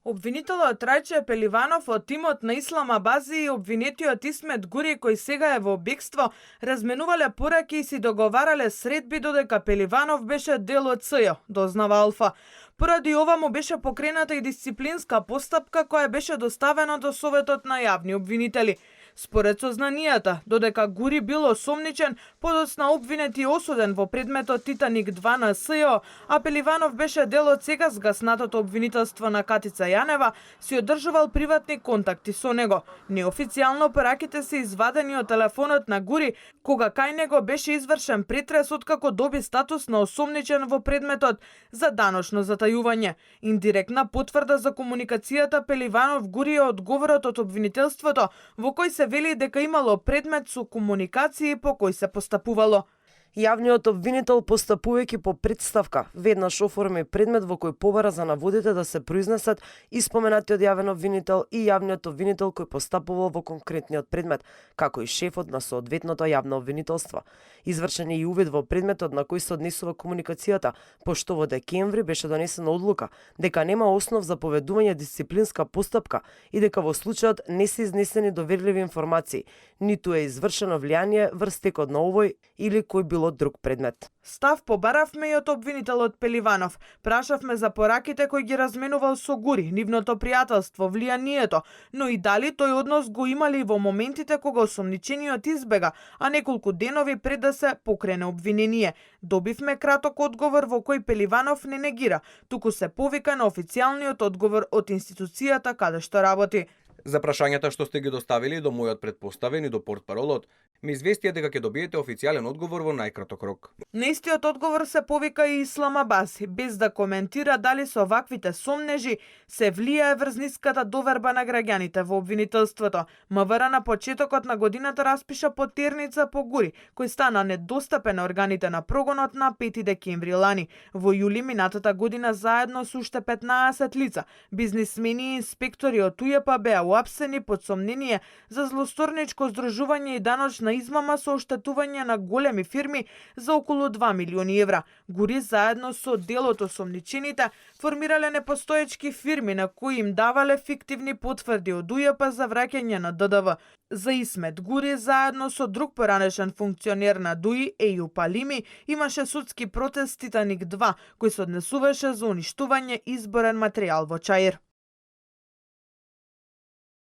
Обвинителот Рајче Пеливанов од тимот на Ислама Бази и обвинетиот Исмет Гури, кој сега е во бегство, разменувале пораки и си договарале средби додека Пеливанов беше дел од СЈ, дознава Алфа. Поради ова му беше покрената и дисциплинска постапка која беше доставена до Советот на јавни обвинители. Според сознанијата, додека Гури бил осомничен, подоцна обвинет и осуден во предметот Титаник 2 на СЈ, а Пеливанов беше дел од сега згаснатото обвинителство на Катица Јанева, си одржувал приватни контакти со него. Неофицијално пораките се извадени од телефонот на Гури, кога кај него беше извршен претрес откако доби статус на осомничен во предметот за даночно затајување. Индиректна потврда за комуникацијата Пеливанов Гури е одговорот од обвинителството, во кој се вели дека имало предмет со комуникации по кој се постапувало. Јавниот обвинител, постапувајќи по претставка, веднаш оформи предмет во кој побара за наводите да се произнесат и споменатиот јавен обвинител и јавниот обвинител кој постапувал во конкретниот предмет, како и шефот на соодветното јавно обвинителство. Извршен е и увид во предметот на кој се однесува комуникацијата, пошто во декември беше донесена одлука дека нема основ за поведување дисциплинска постапка и дека во случајот не се изнесени доверливи информации, ниту е извршено влијание врз текот на овој или кој бил од друг предмет. Став побаравме и од обвинителот Пеливанов. Прашавме за пораките кои ги разменувал со Гури, нивното пријателство, влијанието, но и дали тој однос го имали во моментите кога осомничениот избега, а неколку денови пред да се покрене обвинение. Добивме краток одговор во кој Пеливанов не негира, туку се повика на официјалниот одговор од институцијата каде што работи. За прашањата што сте ги доставили до мојот претпоставен и до портпаролот, ми известија дека ќе добиете официјален одговор во најкраток рок. На истиот одговор се повика и Ислама Бази, без да коментира дали со ваквите сомнежи се влијае врз ниската доверба на граѓаните во обвинителството. МВР на почетокот на годината распиша потерница по Гури, кој стана недостапен на органите на прогонот на 5 декември лани. Во јули минатата година заедно со уште 15 лица, бизнисмени и инспектори од УЈП беа уапсени под сомнение за злосторничко здружување и даночна измама со оштетување на големи фирми за околу 2 милиони евра. Гури заедно со дел од осомничените формирале непостоечки фирми на кои им давале фиктивни потврди од УЈП за враќање на ДДВ. За Исмет Гури заедно со друг поранешен функционер на ДУИ, Ејуп Алими, имаше судски протест Титаник 2, кој се однесуваше за уништување изборен материјал во Чаир.